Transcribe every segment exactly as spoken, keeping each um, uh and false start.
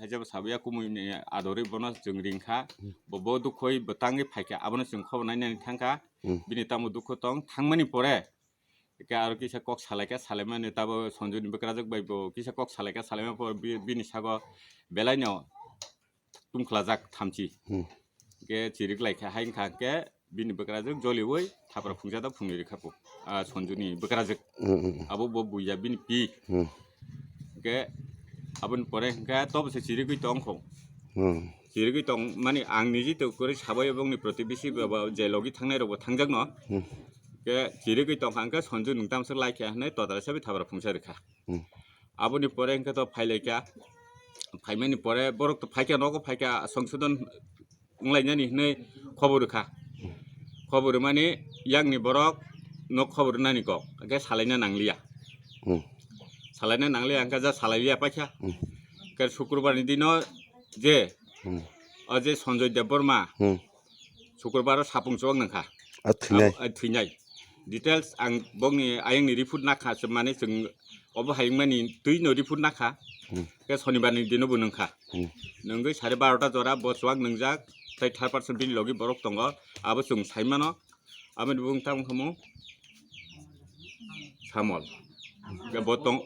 khaijabo sabuya kumui ni adorwi bono chwng ringkha. Hmm. Bo, bo dukhoi bo tangwi phaikha, abono chwng khobor nainani thangkha. Hmm. Bini tamo dukhu tong thangmani pore, eke aro kisa kok salaikha, salaimani tabo Sonjuni bwkrajwk bai bo kisa kok salaikha, salaima por bi-, bini sago belaino tungkhlajak thamchi. Hmm. Ke chirik laikha, hai wngkha ke bini bwkrajwk joliui thapra phungsa da phungni rikha po. Ah, Sonjuni bwkrajwk. Hmm, hmm. Abo bo buya bini pi. Hmm. Ke aboni pore hwnkha tobo se chirigwi tongkho. Hmm. Chirigwi tong mani ang niji to kwrwi sabai bongni protibisi ba, ba je logi thangnai rokbo thangjak no. Hmm. Ke chirigwi tongkha hwnkhe Sonju nwng tamswk laikha hwnwi todara sabi thapra phungsa rikha. Hmm. Aboni pore hwnkhe to phailaikha. Phaimani pore borok to phaikha, nogo phaikha, songsodon wnglainani hwnwi khobor rwkha. Khobor rwmani yakni borok no khobor rwnani kok, hwnkhe salaina nangliya. Hmm. Salaina nangliya hwnkhe ja salaiya paikha. Hmm. Hwnkhe Sukrobar ni dino je, hmm, o je Sanjoy Debbarma, hmm, Sukrobar o sapung chuwak nangkha. A thwinai. Abo, a thwinai. Details ang bokni ayangni report nakha, se mane chwng obo hayungmani twi no report nakha. Hmm. Ke Sonibar ni dino bo nungkha. Hmm. Nungwi sare barota jora bo chuwak nungjak, tei third person bini logi borok tongo, abo chwng saimano. Aboni bung tamo khamu Samol. Ke bo tong,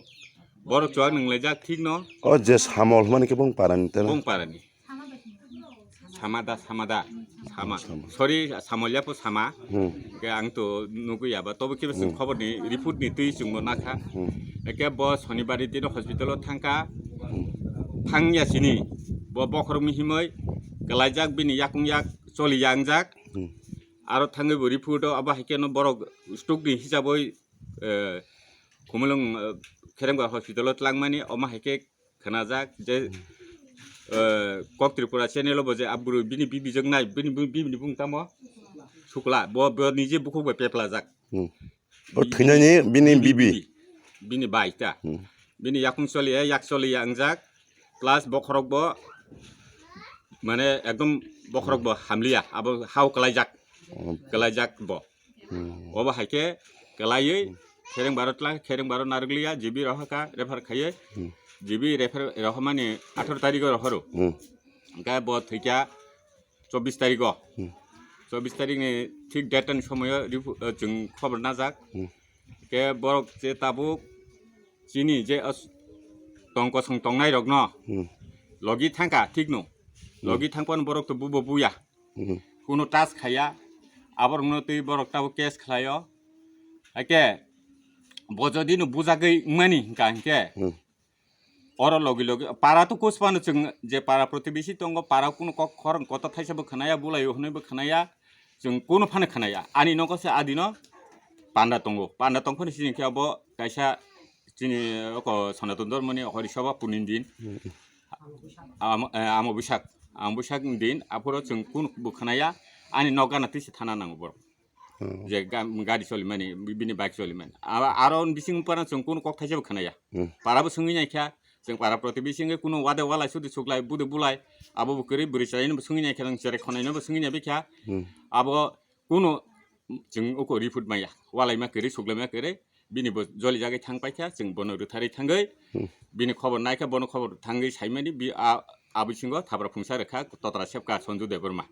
borok chuwak nunglaijak thik no. O je Samol hwnmani khe bung parani tele. Bung parani. Samada, Samada, Sama. Sama. Sorry, Samolya po Sama. Hmm. Ke ang to nugui ya ba, tobo kiba sung, hmm, khobor ni report ni twi chwng bo nakha. Hmm. Eke bo Sonibar ni dino hospital o thangkha. Hmm. Thangya sini bo bokhorok mi himoi kalaijak, bini yakung yak choli yangjak. Hmm. Aro thangwi bo report o abo hai khe no borok stroke ni hisaboi, eh, Khumulwng, eh, Kherengba hospital o tlangmani, omo hai khe khnajak je, eh, Kok Tripura channel o bo je aburu bini bibi jwk nai, bini bu-, bibini bung tamo Sukla, bo, bo nije bukhuk bai peplajak. Hmm. O bi-, thwinani bini bibi, bibi. Bini bai ta. Hmm. Bini yakung choliya, yak choliya wngjak, plus bokhorok bo, mane ekdom bokhorok bo hamliya, abo hao kwlaijak, hmm, kwlaijak bo. Hmm. Obo hai khe kwlaiwi, hmm, Khereng baro tla, Khereng baro narwkliya, G B rohakha, refer khaiwi. Hmm. G B refer rohormani atharo tarikh o rohoro. Hmm. Hwnkhe bo thwikha chobbish tarikh o. Hmm. Chobbish tarikh ni thik date ni somoyo repho-, eh, chwng khobor najak. Hmm. Hwnkhe borok je tabuk chini je os-, tong kosong tongnai rokno, hmm, logi thangkha thik no. Hmm. Logi thangphano borok to bubo buya. Hmm. Kuno touch khaiya, aborokno twi borok tabuk case khlaio. Haikhe bo jodi no bujagwi wngmani hwnkha hinkhe, hmm, oro logi logi para to kusphano chwng je para protibesi tongo, para kuno kok khorang kota thaisa bo khwnaya, bulaio hwnwi bo khwnaya, chwng kuno phano khwnaya. Ani nogo se adino panda tongo, panda tongphano sini khe abo kaisa chini oko Sanatan Dhormoni hori soba punini din. Hmm. Amo, eh, amo bwsak, amo bwsak ni din, aphuru chwng kun bo khwnaya, ani nok gana twi se thana nango borok. Hmm. Je ga-, gari solimani, bi-, bini bike solimani. Aro, aro bising para chwng kun kok thaisa bo khwnaya. Hmm. Para bo swngwi naikha, chwng para protibesi wngwi kunu wade walai sudi suklai, bude bulai, abo bo kwrwi bwrwi chwraino bo swngwi naikha, chwrai khonaino bo swngwi naibikha. Hmm. Abo kunu chwng uko report maya, walaima kwrwi, suklaima kwrwi, bini bo joli jagwi thang paikha, chwng bono rwtharwi thangwi, hmm, bini khobor naikha, bono khobor thangwi saimani, bi-, a-, a bisingo thapra phungsa rwkha, totra sepkha Sonju Debbarma.